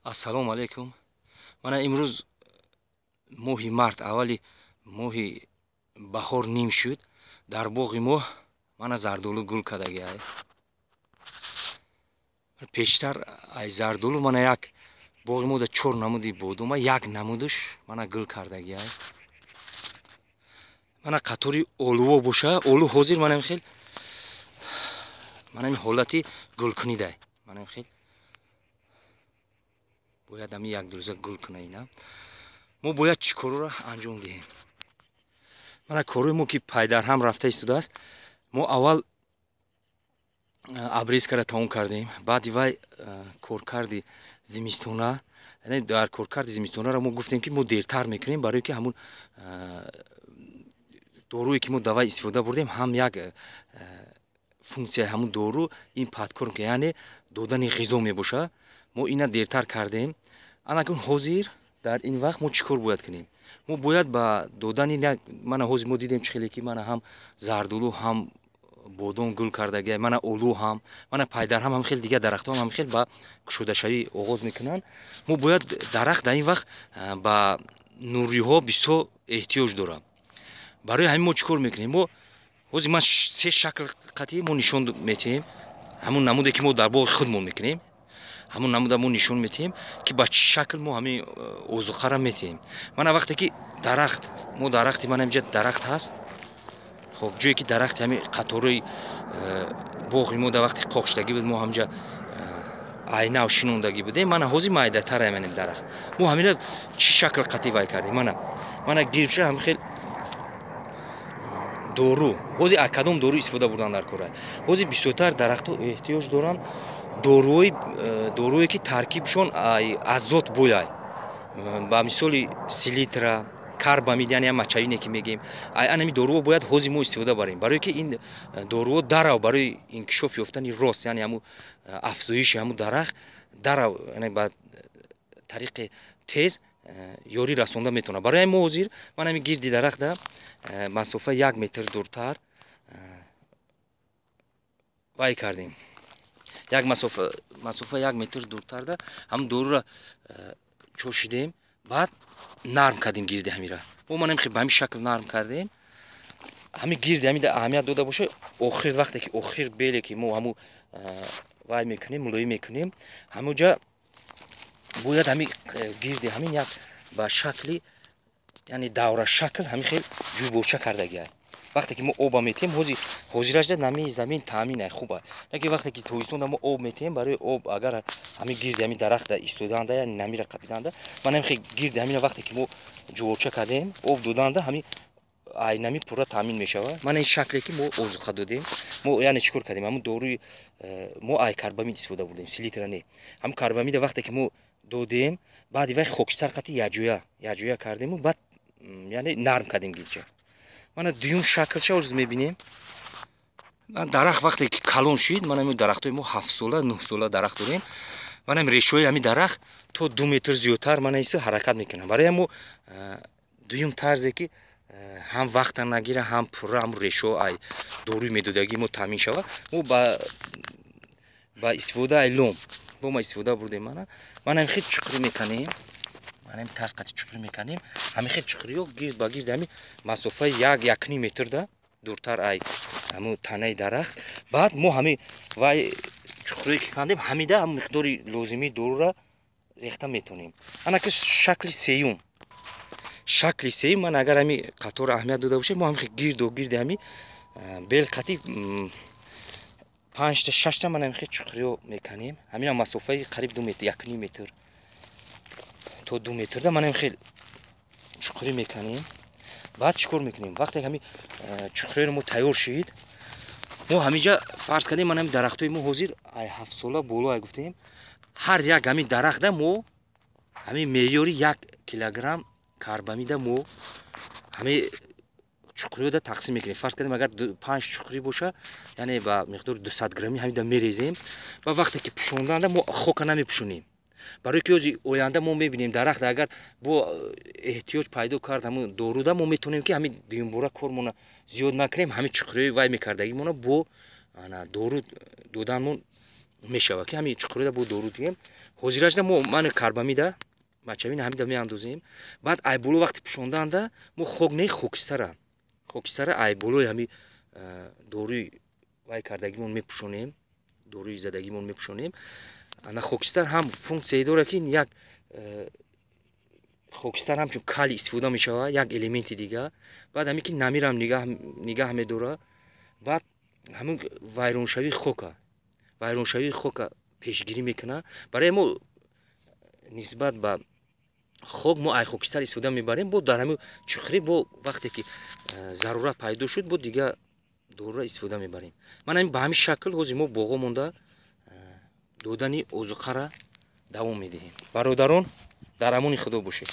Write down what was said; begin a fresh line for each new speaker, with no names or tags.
Ассалому алайкум. Мана имрӯз моҳи март, аввали моҳи баҳор ним шуд. Дар боғи мо мана зардолу гул кардагиай. Пештар ай зардолу мана як боғи мо да чор намуди бодума, як намудуш мана гул кардагиай. Мана қатори олуво боша, олу ҳозир манам хел манам ҳолати гулкунидай. Манам хел бояд ҳами як дурӯза гул куна ина. Мо бояд чӣ корро анҷом диҳем? Мана корҳои мо ки пайдарҳам рафта истодааст. Мо аввал обрезкара тамом кардем, баъди вай коркарди зимистона. Яъне дар коркарди зимистонаро мо гуфтем, ки мо дертар мекунем, барое ки ҳамун доруе ки мо давай истифода бурдем, ҳам як функсияи ҳамун дору ин подкормка, яъне додани ғизо мебошад. Мо ина дертар кардем. Анакун ҳозир дар ин вақт мо чӣ кор бояд кунем? Мо бояд ба додани, мана ҳозир мо дидем, чӣ хеле ки мана ҳам зардолу, ҳам бодом гул кардагия, мана олу ҳам, мана пайдарҳам ҳам, хел дигар дарахтҳо ҳам хел ба кушодашавӣ оғоз мекунанд. Мо бояд дарахт дар ин вақт ба нуриҳо бисёр эҳтиёҷ дорад. Барои ҳамин мо чӣ кор мекунем? Мо ҳозир ман се шакл қатъӣ мо нишон метиҳем. Ҳамун намуде ки мо дар боғи худмон мекунем, ҳамун намуда мо нишон метиҳем, ки ба чӣ шакл мо ҳамин озуқаро метиҳем. Мана вақте ки дарахт мо дарахти, мана инҷа дарахт ҳаст. Хоб, ҷое ки дарахти ҳамин қаторои боғи мо дар вақти қоқшудагӣ буд, мо ҳамҷа айнав шинондагӣ будем. Мана ҳозир майдатара манем дарахт. Мо ҳамина чӣ шакл қатъӣ вай кардем? Мана гирбша ҳам хел дору. Ҳозир аз кадом дору истифода бурдан дар кора? Ҳозир бисёртар дарахтҳо эҳтиёҷ доранд доруҳои, доруе ки таркибшон азот бояй, ба мисоли селитра, карбамид, яъне мочевина ки мегӯем. Анами доруҳо бояд ҳозир мо истифода барем, барое ки ин доруҳо дарав барои инкишоф ёфтани рост, яъне ҳамун афзоиши ҳамун дарахт дарав, яъне ба тариқи тез ёрӣ расонда метавонад. Барои мо ҳозир ман ҳамин гирди дарахта масофаи 1 метр дуртар вай кардем. Як масофа 1 метр дуртарда ҳамун дорура чошидем, баъд нарм кардем гирди ҳамира. Мо манам ба ҳамин шакл нарм кардем ҳамин гирди ҳамида. Аҳамият дода боша, охир вақте ки охир беле ки мо ҳамун вай мекунем, мулоим мекунем, ҳамунҷа бояд ҳамин гирди ҳамин як ба шакли, яъне давра шакл ҳамин хел ҷӯйборча кардагиай. Вақте ки мо оба метиҳем, ҳозир ҳозирашда намии замин таъмина хуба, лекин вақте ки тобистонда мо об метиҳем, барои об агар ҳамин гирди ҳамин дарахта истоданда, яъне намира қапиданда, ман ҳамин гирди ҳамина вақте ки мо ҷӯворча кардем, об доданда, ҳамин ай нами пурра таъмин мешавад. Мана ин шакле ки мо озуқа додем. Мо яъне чӣ кор кардем? Ҳамун доруи мо ай карбамид истифода бурдем, селитра не. Ҳамун карбамида вақте ки мо додем, баъди вай хокистар қати якҷоя якҷоя кардему, баъд яъне нарм кардем гирча. Мана дуюм шаклша ҳозир мебинем. Дарахт вақте ки калон шид, мана ин дарахтҳои мо 7-сола, 9-сола дарахт дорем, мана решои ҳамин дарахт то 2 метр зиёдтар мана исо ҳаракат мекунам. Барои мо дуюм тарзе ки ҳам вақта нагира, ҳам пурра ҳам решо ай доруи медодагии мо таъмин шавад, мо ба истифода ай лом, лома истифода бурдем. Мана ҳамин хел чуқурӣ меканем, ҳамин тарз қати чуқурӣ меканем. Ҳамин хел чуқуриҳо гирд ба гирди ҳамин масофаи як, якним метрда дуртар ай ҳамун танаи дарахт. Баъд мо ҳамин вай чуқурие ки кандем, ҳамида ҳам миқдори лозимии дорура рехта метавонем. Ана ки шакли сеюм. Шакли сеюм, ман агар ҳами қаторро аҳамият дода бошем, мо ҳамин гирду гирди ҳами бел қати панҷта, шашта ман ҳамин хел чуқуриҳо меканем. Ҳаминам масофаи қариб 2 метр, 1,5 метр то 2 метрда ман ҳамин хел чуқурӣ меканем. Баъд чӣ кор мекунем? Вақте ҳами чуқуриро мо тайёр шид, мо ҳаминҷа фарз кардем, ман ҳами дарахтҳои мо ҳозир ай 7-сола боло ай гуфтем, ҳар як ҳамин дарахта мо ҳамин меъёри 1 килограмм карбамида мо ҳамин чуқуриёда тақсим мекунем. Фарз кардем, агар панҷ чуқурӣ боша, яъне ба миқдори 200 граммӣ ҳамида мерезем. Ва вақте ки пӯшонданда мо хока намепӯшонем, барои ки ҳози оянда мо мебинем, дарахт агар бо эҳтиёҷ пайдо кард ҳамун доруда, мо метавонем ки ҳамин дуюмбора кормона зиёд накунем, ҳамин чуқуриҳои вай мекардагимона бо дору доданмон. Мешава, ки ҳами чуқурида бо дору диҳем. Ҳозирашда мо мани карбамида мачавина ҳамида меандозем. Баъд ай боло вақти пӯшонданда мо хок не, хокистара ай болои ҳами доруи вай кардагимон мепӯшонем, доруи задагимон мепӯшонем. Ана хокистар ҳам функсияе дорад, ки як хокистар ҳамчун калий истифода мешавад, як элементи дига. Баъд ҳаме ки намирам нигаҳ медорад, баъд ҳамин вайроншавии хока пешгирӣ мекунад. Барои мо нисбат ба хок мо ай хокистар истифода мебарем. Бо дар ҳамин чуқурӣ, бо вақте ки зарурат пайдо шуд, бо дига дорура истифода мебарем. Ман ҳамин ба ҳамин шакл ҳозир мо боғо монда додани озуқара давом медиҳем. Бародарон, дар амони Худо бошед.